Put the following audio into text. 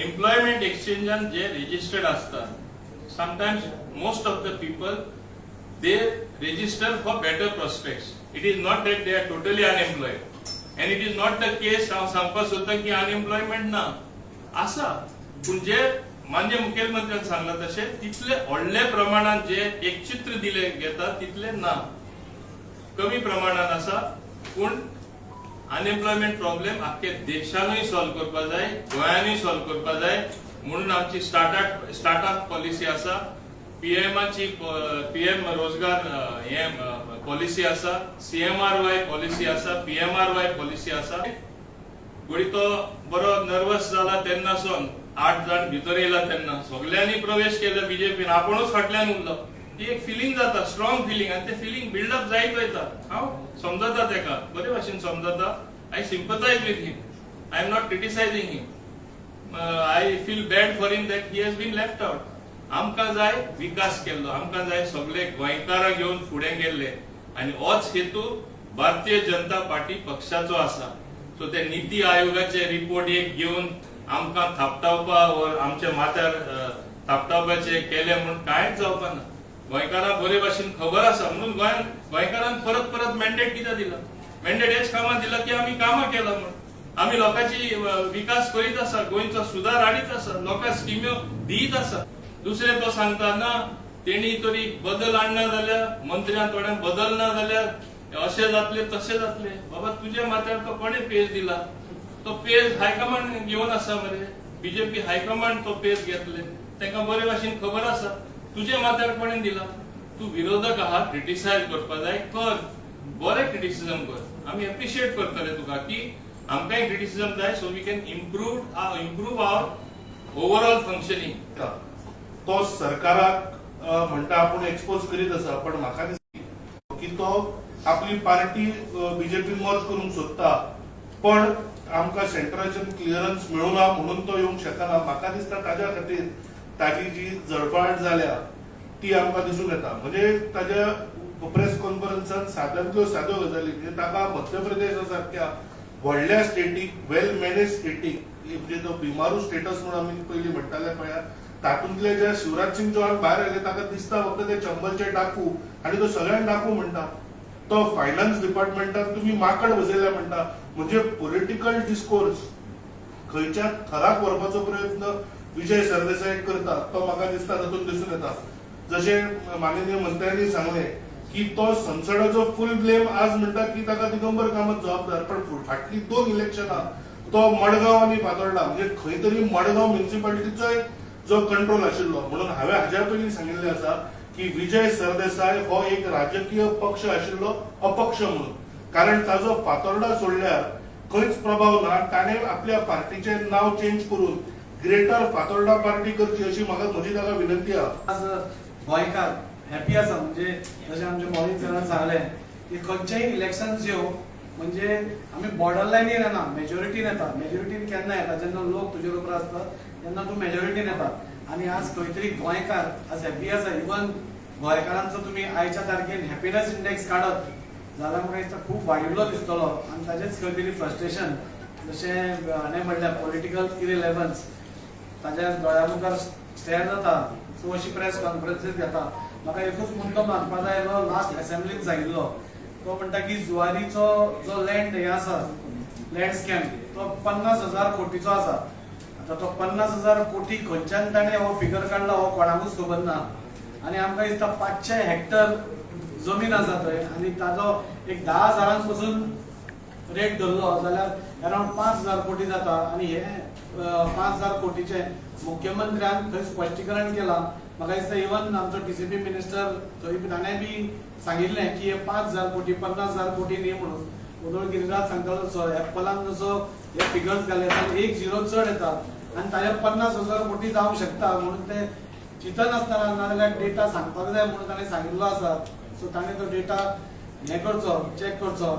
Employment एक्सचेंजान जे registered आसता, sometimes most of the people, they register for better prospects. It is not that they are totally unemployed and it is not the case. हांव सांगपाक सोदता की unemployment ना, आसा, पूण जे माननीय मुखेलमंत्र्यान सांगला तशें तितले व्हडल्या प्रमाणात जे एक चित्र दिले घेता तितले ना, कमी प्रमाणात आसा. पूण अनएम्प्लॉयमेंट प्रॉब्लेम आख्खे देशानूय सॉल्व करपा जाय, गोंयानूय सॉल्व करपा जाय. म्हणून आमची स्टार्टअप पॉलिसी आसा, पीएमाची पीएम रोजगार हे पॉलिसी आसा, सीएमआरवाय पॉलिसी आसा, पीएमआरवाय पॉलिसी आसा. घडये तो बरो नर्वस जाला तेन्ना सावन, आठ जाण भितर येयला तेन्ना सगल्यांनी प्रवेश केलो बीजेपीन, आपूणच फाटल्यान उरलो, ती एक फिलिंग जाता, स्ट्रॉंग फिलिंग, आनी ते फिलिंग बिल्डअप जायत वयता. हांव समजता तेका, बरे भाशेन समजता. I sympathize with him. I am not criticizing him. I feel bad for him that he has been left out. आमकां जाय विकास केल्लो, आमकां जाय सगळे गोंयकारां घेवन फुडें गेल्ले आनी होच हेतू भारतीय जनता पार्टी पक्षाचो आसा. सो ते निती आयोगाचे रिपोर्ट एक घेवन आमकां थापटावपा वा आमच्या माथ्यार थापटावपाचे केले म्हूण कांयच जावपा ना. गोंयकारांक बरे भाशेन खबर आसा. म्हणून गोंयान गोंयकारांक परत परत मॅन्डेट कित्याक दिला? मॅन्डेट हेच कामां दिला की आमी कामां केला म्हूण, आमी लोकांची विकास करीत आसा, गोंयचो सुदार हाडीत आसा, लोकांक स्किम्यो दीत आसा. दुसरें, तो सांगता ना, तेणी तरी बदल हाडना जाल्यार, मंत्र्यान थोड्यांक बदल ना जाल्यार अशें जातले, तशें जातले. बाबा, तुज्या माथ्यार तो कोणे पेज दिला? तो पेज हायकमांड घेवन आसा मरे. बीजेपी हायकमांड तो पेज घेतले. तांकां बरे भाशेन खबर आसा तुज्या माथ्यार कोणे दिला. तूं विरोधक आहा, क्रिटिसायज करपा जाय, कर, बरें क्रिटिसिजम कर, आमी एप्रिशिएट करतले तुका की आमकांय क्रिटिसिजम जाय, so we can improve our overall functioning. तो सरकाराक म्हणटा आपूण एक्सपोज करीत आसा, पण म्हाका दिसता की तो आपली पार्टी बीजेपी मर्ज करूंक सोदता, पण आमकां सेंट्राच्यान क्लियरन्स मेळूना म्हणून तो येवंक शकना. म्हाका दिसता ताज्या खातीर ताजी जी जळफळाट जाल्या ती आमकां दिसून येता. म्हणजे ताज्या प्रेस कॉन्फरन्सान साद्यांतल्यो साद्यो गजाली, म्हणजे ताका मध्य प्रदेशा सारक्या व्हडल्या स्टेटीक, वेल मॅनेज स्टेटीक, म्हणजे तो बिमारू स्टेटस म्हणून आमी पयलीं म्हणटाले पळया, तातूंतले जे शिवराज सिंग चौहान भायर आयले, ताका दिसता फक्त ते चंबलचे डाकू आनी तो सगळ्यांक डाकू म्हणटा. तो फायनान्स डिपार्टमेंटान तुमी माकड बसयले म्हणटा. म्हणजे पॉलिटिकल डिस्कोर्स खंयच्या थराक व्हरपाचो प्रयत्न विजय सरदेसाय करता तो म्हाका दिसता तातूंत दिसून येता. जशें माननीय मंत्र्यांनी सांगलें की तो सनसडाचो फुल ब्लेम आज म्हणटा की ताका दिगंबर कामत जबाबदार, पण फाटली दोन इलेक्शनां तो मडगांव आनी फातोर्डा, म्हणजे खंय तरी मडगांव म्युनिसिपालिटीचोय जो कंट्रोल आशिल्लो. म्हणून हांवें हाज्या पयलीं सांगिल्लें आसा की विजय सरदेसाय हो एक राजकीय पक्ष आशिल्लो अपक्ष म्हणून, कारण ताजो फातोर्डा सोडल्यार खंयच प्रभाव ना. ताणें आपल्या पार्टीचें नांव चेंज करून ग्रेटर फातोर्डा पार्टी करची अशी म्हाका म्हजी ताका विनंती आहा. आज गोंयकार हॅपी आसा. म्हणजे जशें आमच्या मॉलीन सरान सांगलें की खंयचेय इलेक्शन्स येवं, म्हणजे आमी बॉर्डर लायनीर येना, मेजॉरिटीन येता. मेजॉरिटीन केन्ना येता? जेन्ना लोक तुजे बरोबर आसता तेन्ना तूं मेजॉरिटीन येता. आनी आज खंय तरी गोंयकार आज हॅपी आसा. इवन गोंयकारांचो तुमी आयच्या तारखेन हॅपिनस इंडेक्स काडत जाल्यार म्हाका दिसता खूब वाडिल्लो दिसतलो. आनी ताजेच खंय तरी फ्रस्ट्रेशन, जशें हाणें म्हणल्यार पॉलिटिकल इरिलेवन्स ताज्या दोळ्या मुखार स्टेअर जाता, सो अशी प्रेस कॉन्फरन्सीस घेता. म्हाका एकूच मुद्दो मानपा जाय, लास्ट असेंब्लीन सांगिल्लो, तो म्हणटा की जुवारीचो जो लँड हे आसा, लँड स्कॅम, तो 50,000 कोटीचो आसा. आतां तो 50,000 कोटी खंयच्यान ताणें हो फिगर काडला हो कोणाकूच खबर ना. आनी आमकां दिसता 500 हेक्टर जमीन आसा थंय आनी ताजो एक 10 हजारां पसून रेट धरलो जाल्यार अरावंड 5000 कोटी जाता. आनी हे 5000 कोटीचे मुख्यमंत्र्यान थंय स्पश्टीकरण केलां. म्हाका दिसता इवन आमचो टीसीपी मिनिस्टर थंय ताणें बी सांगिल्लें की हे 5000 कोटी, 50,000 कोटी न्ही म्हणून. वदोळ गिरिराज सांगतालो तसो एप्पलान जसो हे फिगर्स घाले जाल्यार एक झिरो चड येता आनी ताजे 50,000 कोटी जावंक शकता म्हणून ते चिंतनासतना, नाजाल्यार डेटा सांगपाक जाय म्हणून ताणें सांगिल्लो आसा. सो ताणें तो डेटा हे करचो, चॅक करचो.